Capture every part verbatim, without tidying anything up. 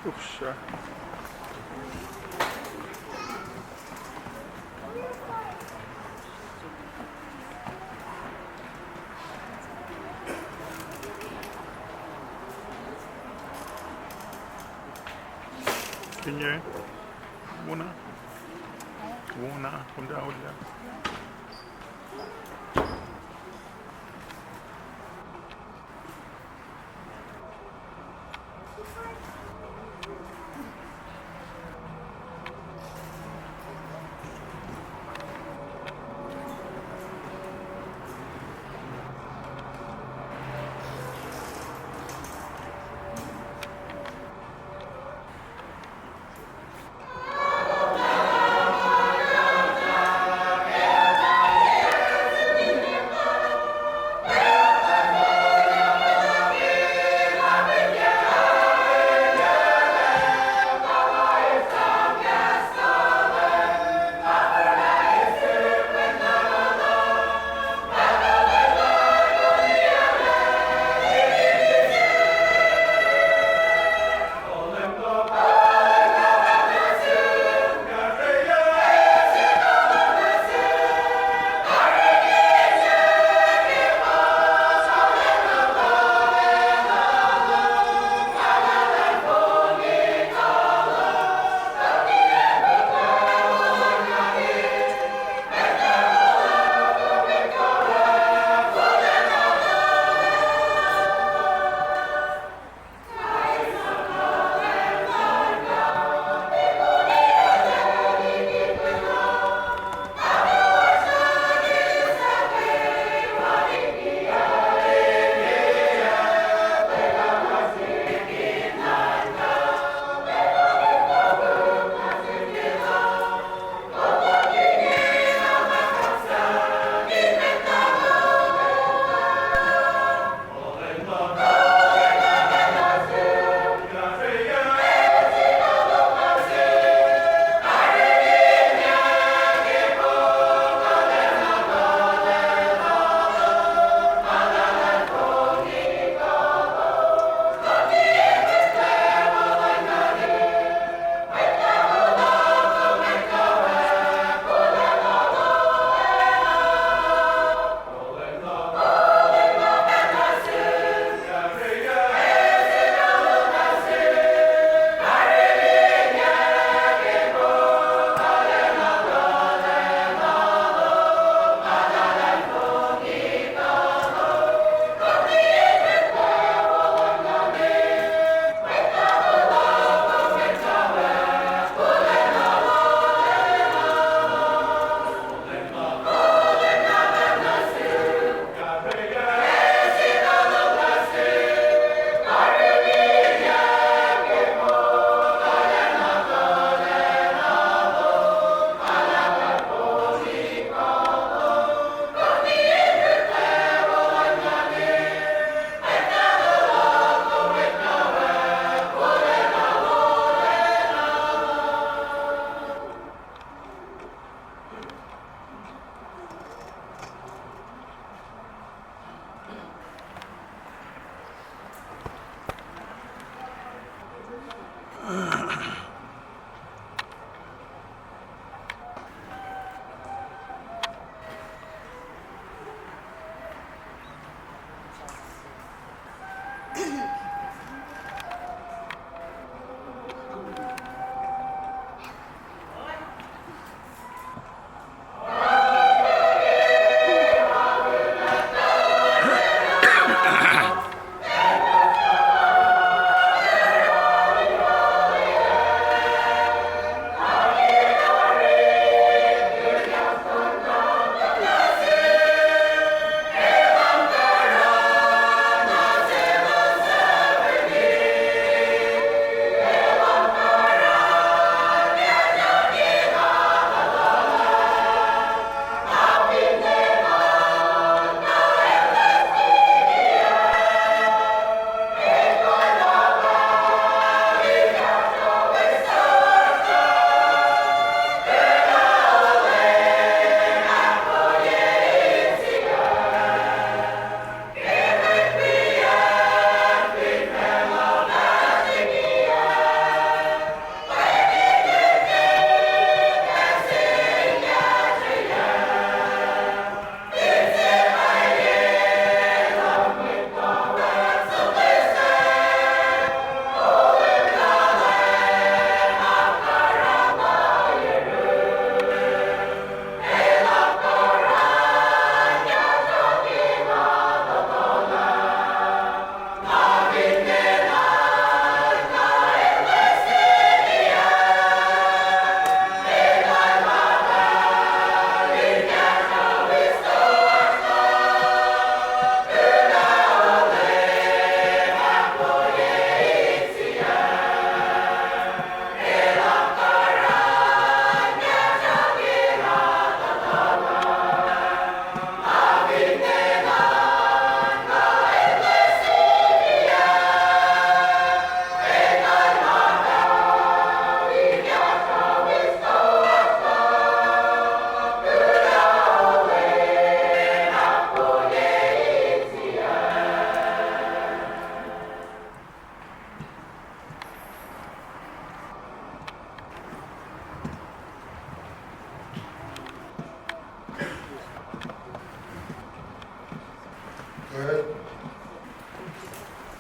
Ufsa. Finne, wona, wona, kom ta ollah.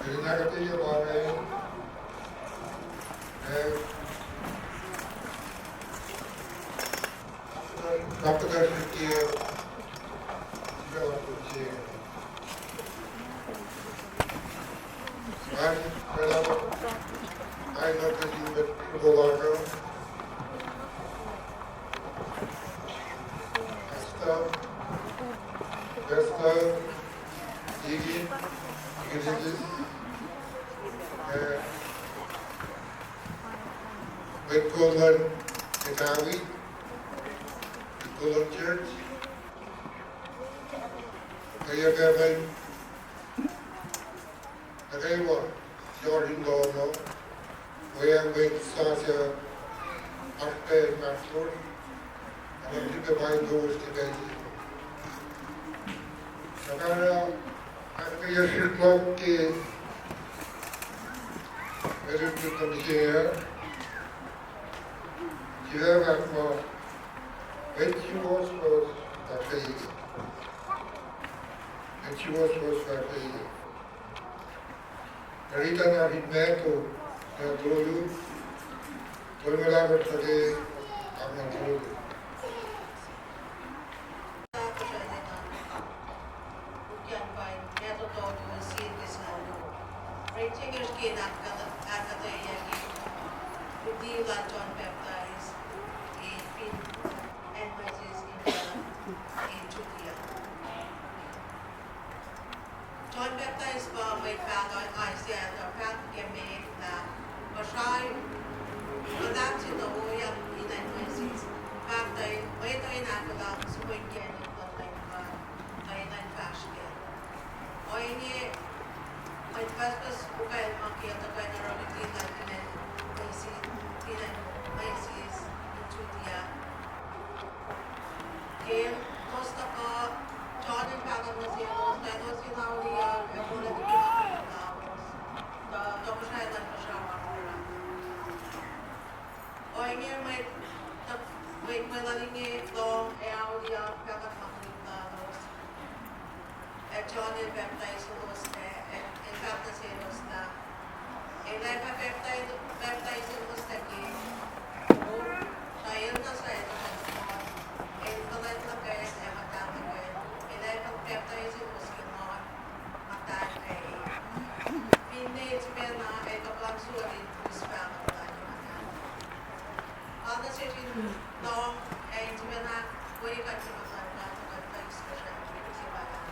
Elan ahkuhtweyac ma inge, eh, kapkapsriki, sifacna kutse. An, an, an, an, Pastor, Pastor, Deacon, Deaconess, eh, mwet kol luhn Italy, mwet kol luhn church, kweyac pacl nuh kwewa, yohrohl in lohm uh, weacng mwet sasuc, oasr pac pastor, ac srihpac pa in lowos ke pacl se. Tuhfahna, ahkkweye srihk luhk ke etuh nuh mihsenge, sifacna fahk muh, mwet suwohswohs fah feiye. Mwet suwohswohs fah feiye. Arulacna fin matwac, na tolu, tolngoul ahkosr nuh ke, ah, na tolu. Riti inge srihke in ahkuhtweyac ke luti lal John Baptist, eh, fin acn Moses in, in Judea. John Baptist pa mwet pahluh Isaiah tuh fahk ke met lah Kosrae, luhlahp se tuh ohiyac in acn Moses, fahk tuh mwet uh in ahkolah soko inkacnek luhn Leum God, tuh elan fahsr kac. Ohinge, mwet pucspucs upac ma ke el tuhkuh in oruh luti lal fin acn Moses, fin acn Moses in Judea. Ke elos tuhkuh, John el fahk nuh selos, tuh elos in auliyak ac moul liki lalos, tuh tohkohsrahi luhn Kosrae ma oruh. Ohinge mwet, mwet, mwet lal inge lohng ac auliyak, fahk ma koluk lalos. Ac John el pacptaiselos, ac, ac el fahk nuh selos lah, el ac fah pacptai-, pacptaiselos nuh ke, o, tuh el na suc etuh luhn God, el fuhlwact luhk ac muhtahl luhk, el ac fah pacptaiselos ke nguhn, muhtahl ac, finne el sifacna ac kuh puhlan suli us pahluh ke muhtahl. Oacna se in lohng ac in sifacna wi kuht ke muhtahl, kuht kuh in kuh in sifacna ke se pa lah.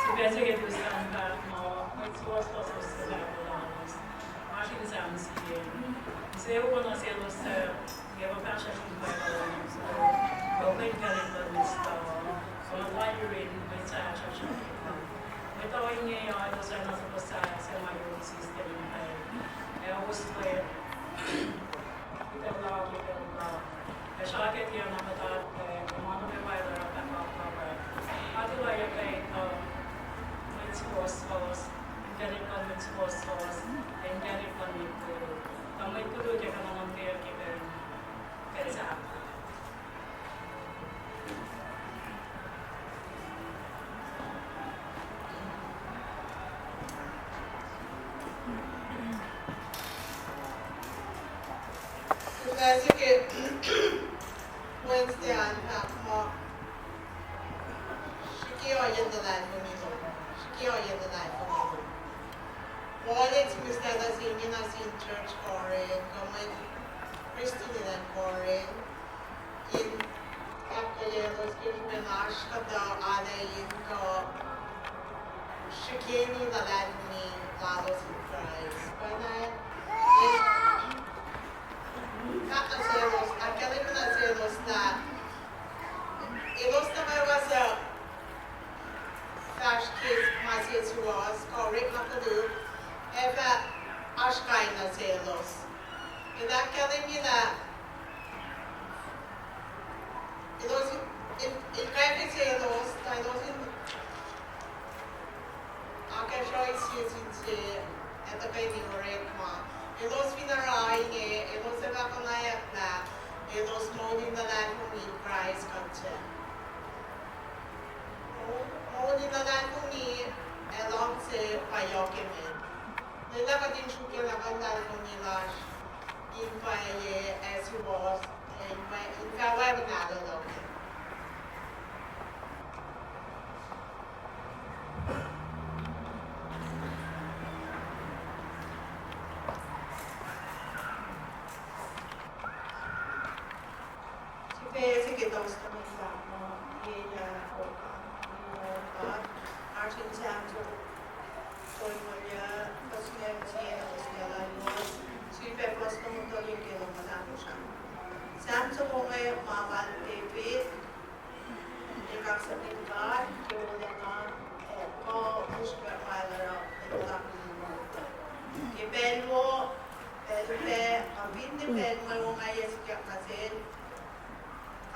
Sifacna ke pihsen pa muh mwet suwohswohs suc fahk lalos, oasr in sam sie. Insewowo nuh selos suc ewa fahsruh in Bible, kuh mwet kacnek luhn mwet suhtuhuh, kuh ma yurin mwet sahyacsr uh. Mwet uh inge uh elos oacna suhpos sahyac se ma yurin sisken in pacl. Ac elos fah Itucklac, itucklac. Ac srah ke tiacna muhta, eh, ma nuh kwewa el oruh pahpah, pahpah. Atuh lah yac pac, uh, mwet suwohswohs, inkacnek luhn mwet suwohswohs, ac inkacnek luhn mwet koluk. Tuh mwet koluk ac kuh in nuhnkuh ke pacl, pacl sahyac. Kuht ac srihke Wednesday an fahk muh, srihke ohiyacn luhlahlfongi lom, srihke ohiyacn luhlahlfongi lom. Paul el sihmihs lah nuh sin, nuh sin church Corinth, kuh mwet Kristin luhn Corinth, in ahkkweye elos ke srihpen oasr kuhtuh alu in kuh srihkeni luhlahlfongi lalos in Kraist. Pwacye, fahk nuh selos, ahkkahlwemye nuh selos lah elos nuh kwewa suc fahsr ke ma sesuwohs kuh orekma koluk, ac fah oasr kain nuh selos. El ahkkahlwemye lah elos in, in, in kain selos, tuh elos in akacsruhi sie sin sie, ac tuh Orekma. Elos fin oruh inge, elos ac fah konwacack lah elos moul in luhlahlfongi Kraist kuht sac. Moul in luhlahlfongi ac luhngse pa yohk emet. Lwelah kuht in sruokyac luhlahlfongi lasr in pwacye ac suwohs, ac in pwacye in fah wacngihn alu luhk. Sifac se ke tohkohsrahi muh, iyac, oasr in Sam tolngoul, fuhs singucul sie nuh ke singucul alkosr, sifac fuhs tolngoul tolu ke longoul ahkosr an. Sam soko inge ma lal David, el kaksakihn God ke wolacna, ac kuh usrnguck ma el oruh in puhlakihn moul. Ke pacl wo, pacl upac, kuh finne pacl mwe ongaiyac sikyak nuh sel,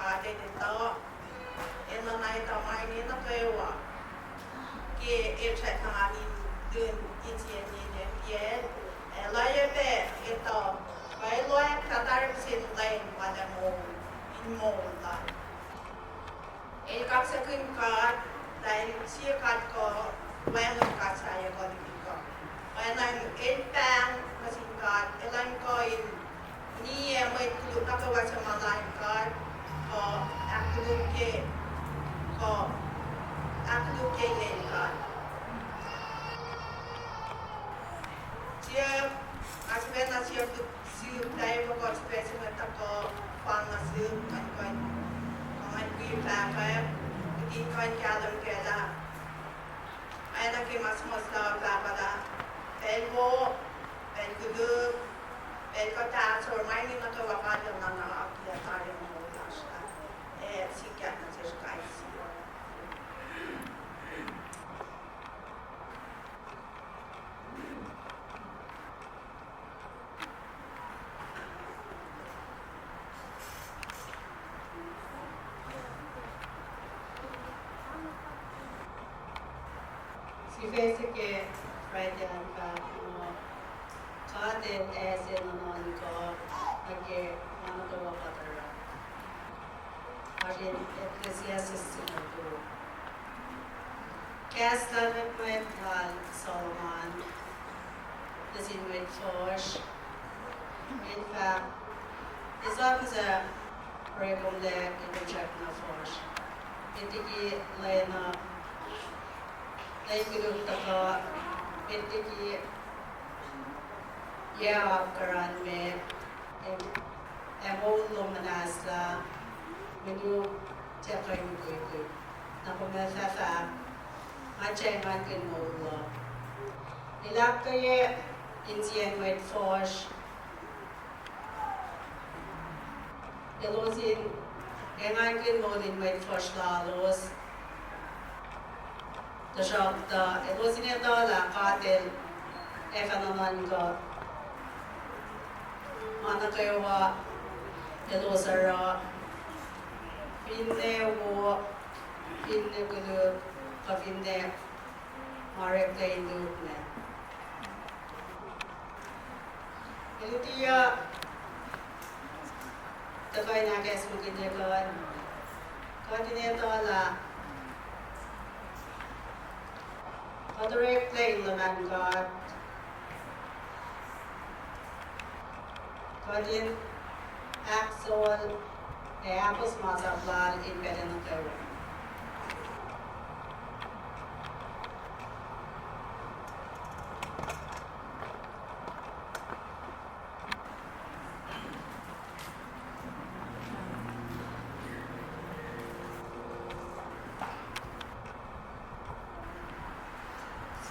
God el etuh, enenuh na etuh ma inge nuh kwewa. Ke el srackna in lun insiyacn ninac kiyacl, el oacyacpac etuh, kuh el oacyacpac tari kihsen lwen ma el moul, in moul lal. El kaksakihn God, lah el sie God kuh, wacngihn God sahyac kuh liki kuh. Oacna el pahng nuh sin God, elan kuh in niyac mwet koluk nuh kwewa suc ma lain God, kuh ahkkolukye, kuh ahkkolukye lwen God. Siyuck, nga sifacna siyuck sihk lah el kuh sifacna tuhkuh pang nuh sihk, ngan kuh in, ngan wi fahkwack, kuht in kuh in kahlwem kac lah, oacna ke ma suhmuhslah fahk lah, pacl wo, pacl koluk, pacl kuht ahsor, ma inge nuh kwewa God El nuhnak akiyac tari moul lasr uh, ac sikyak nuh sesr kais sie. Sifac se ke Friday an fahk muh, God El ase nuhnuhnkuh nuh ke ma nuh kwewa kuht oruh. Oasr in Ecclesiastes singucul luo. Kahs lahlmwetmwet lal Solomon nuh sin mwet fuhsr, el fahk, esasuc orekomlac ke finsrak na fuhsr, met liki lwen uh, lwen koluk tuhkuh, met liki yac apkuhran me, ac moul lom muhnahslah, minu tiac kuh in mukwikwi. Na kom ac fah fahk, nga tiac engankihn moul uh. El ahkkweye insiyacn mwet fuhsr, elos in engankihn moul in mwet fuhsr lalos. Tuhsruhktuh elos in etuh lah God El ac fah nuhnuhnkuh ma nuh kwewa elos oruh, finne wo, finne koluk, kuh finne ma oreklac in lukmac. Lutiyuc, tuhkuh in ahkacsmakihnye kuht, kuht in etuh lah kuht oreklac in luhman God. Kuht in ahksol ac ahkos masap Lal in pacl nuh kwewa.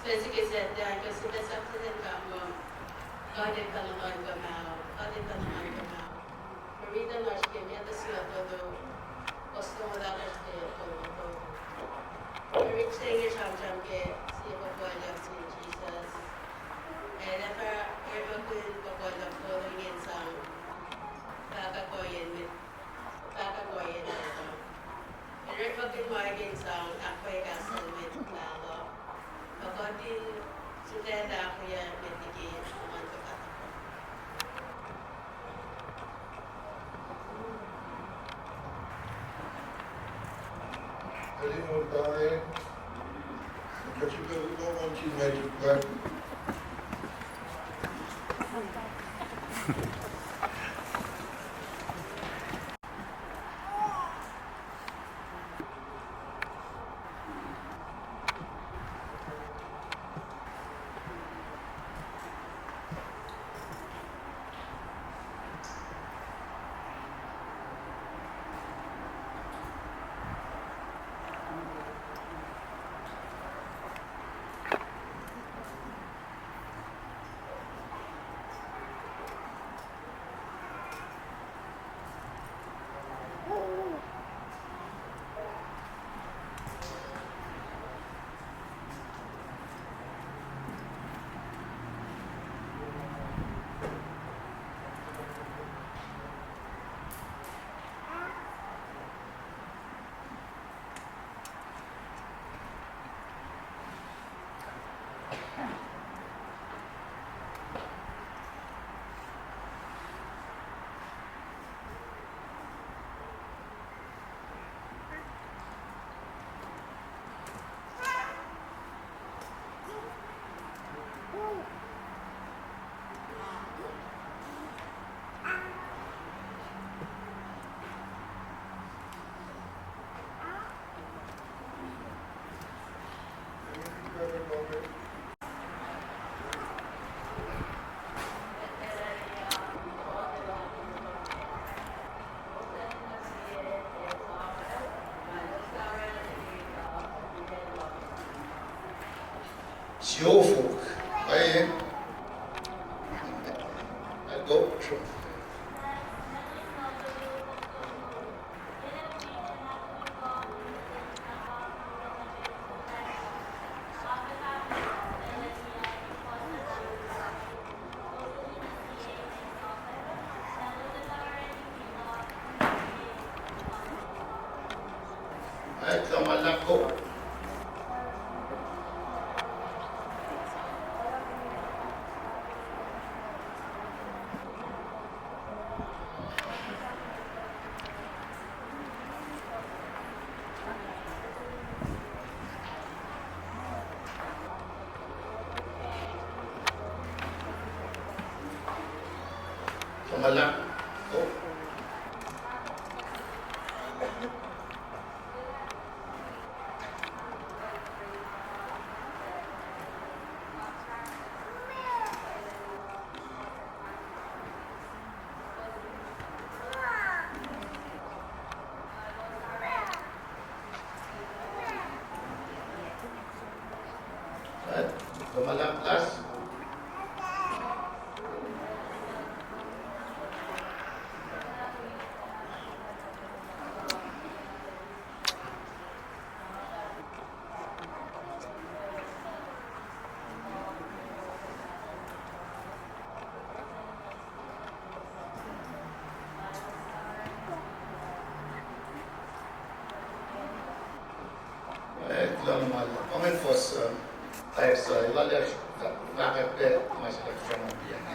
Sifac se ke Sacnri an, kuh sifac sap se in fahk muh, God El pa nuhnuhnkuh mao, God El pa nuhnuhnkuh mao. Mwe riti lasr ke Matthew singucul tolu, fuhs longoul ahkosr ke tolngoul tolu. Mwe riti se inge sramsram ke sie puhpuhlyuck sin Jisus. El ac fah orekmakihn puhpuhlyuck tolu inge in sang pahkah kuhiyen met, pahkah kuhiyen met uh. El orekmakihn ma inge in sang ahkkweye kahs luhn mwet pahluh, kuh kuht in sulaclah ahkkweye met liki Siofok. Ai. Ai, go. Ai, kuh ma luhlahp, go. Kuh ma luhlahp, go. Kuh ma luhlahp, last. Eh, kuloh na ma luhlahp. Kom in fuhs, eh, thanks, eh, lalac, fahkwack pac ma se lal John Obiang.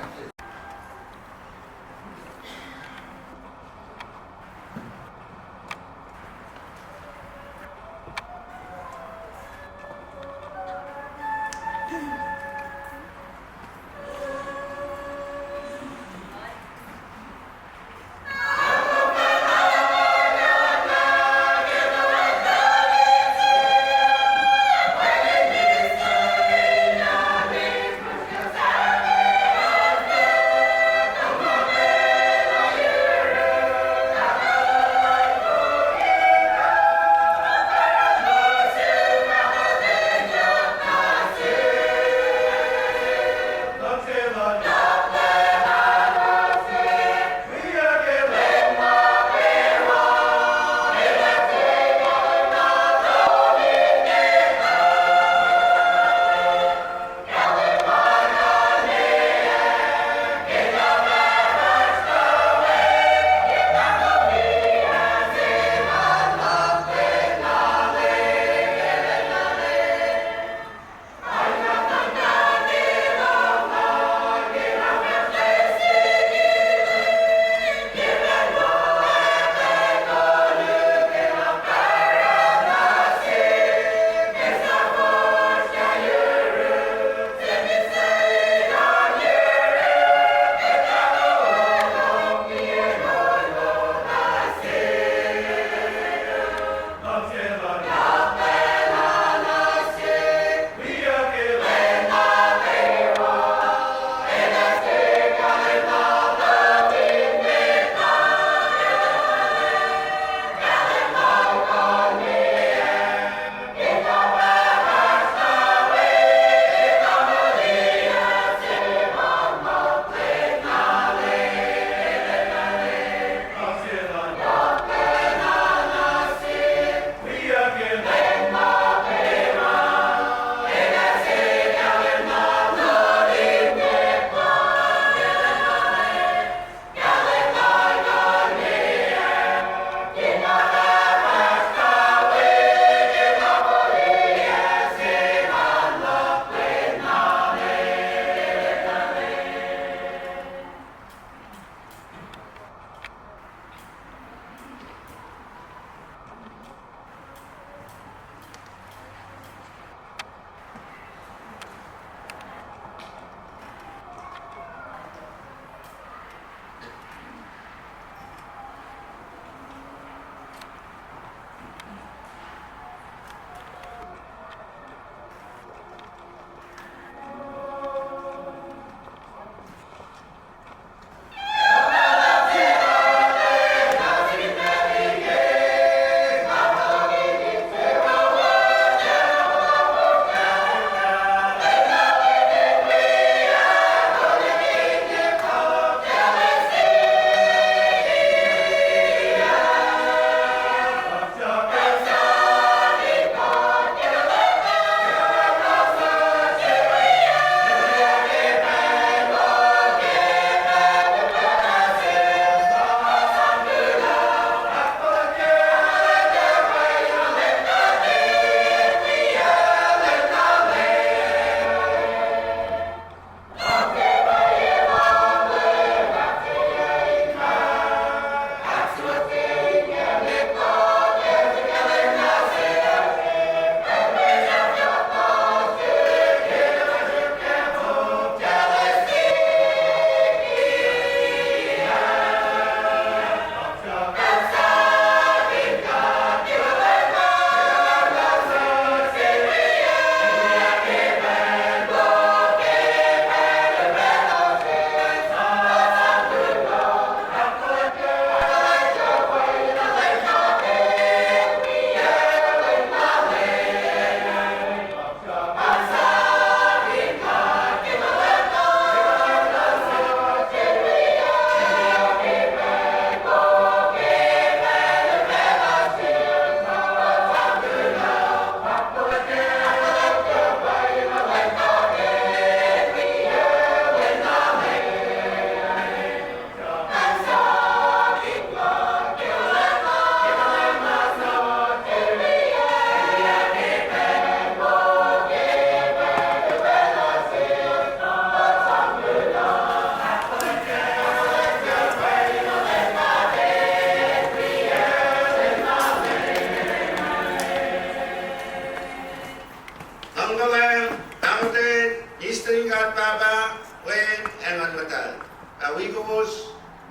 Awi kowos,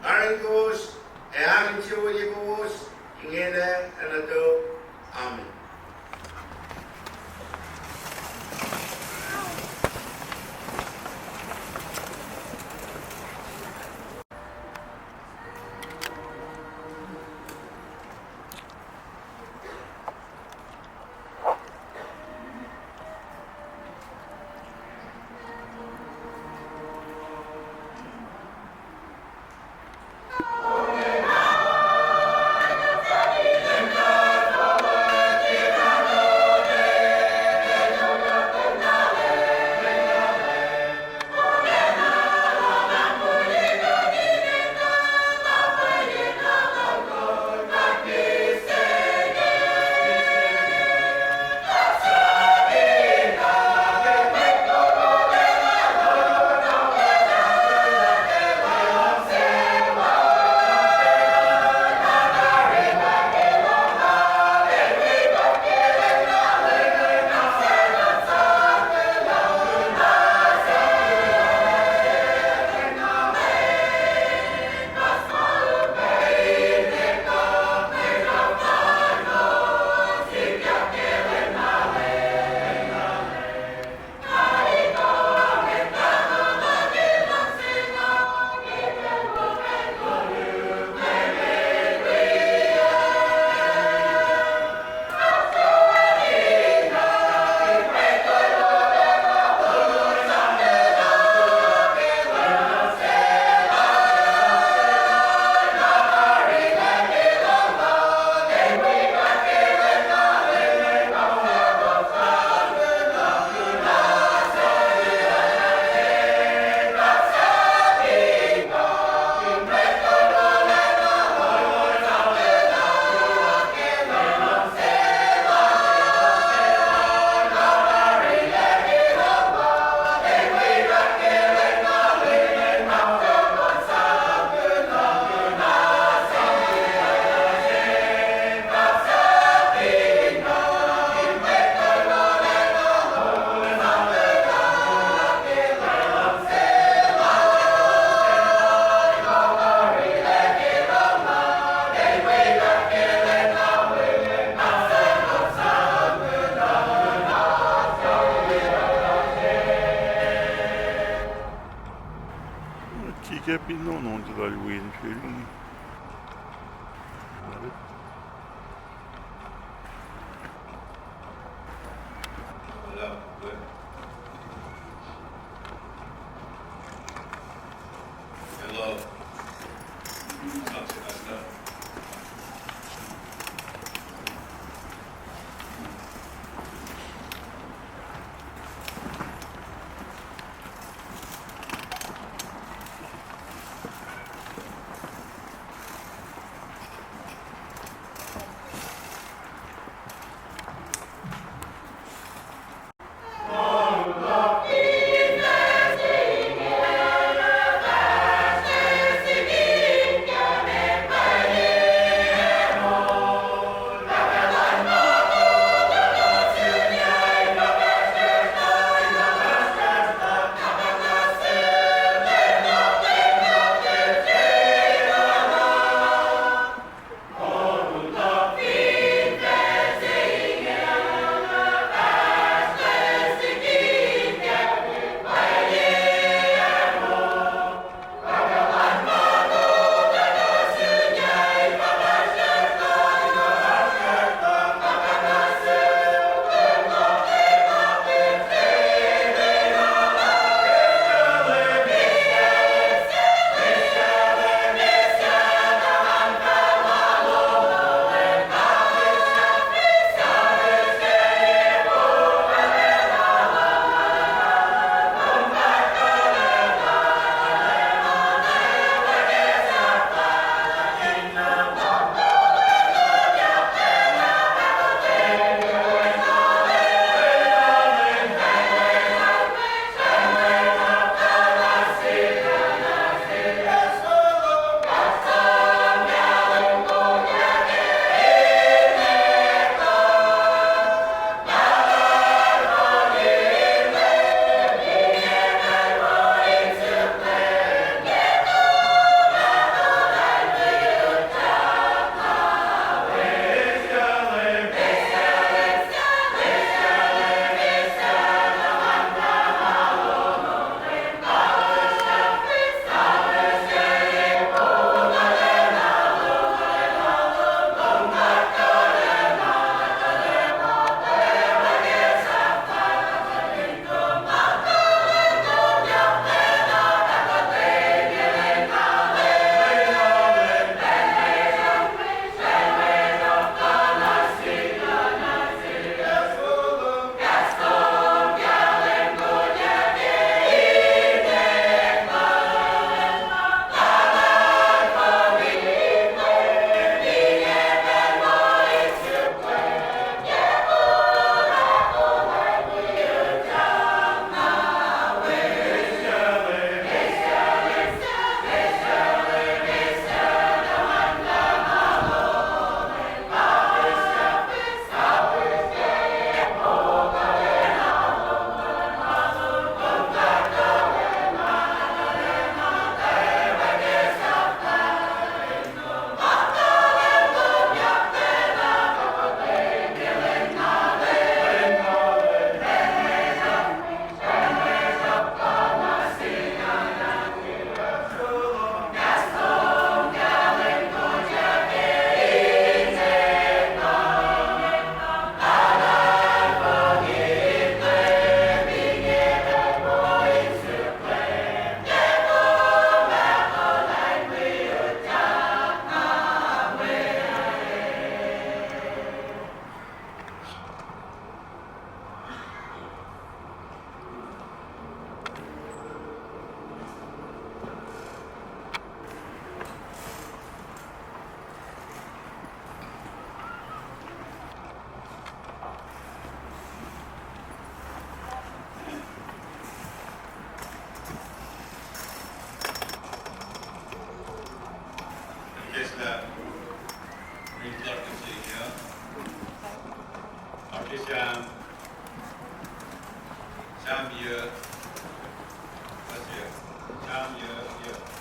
karihngihn kowos, ac ahkinsewowoye kowos, ingena ac nuh tok. Amen. Sike pin on on tuh lal wen sel. Lah, rit luhk nuh se inge. Oasr ke Sam, Sam yuh, Sam yuh, yuh.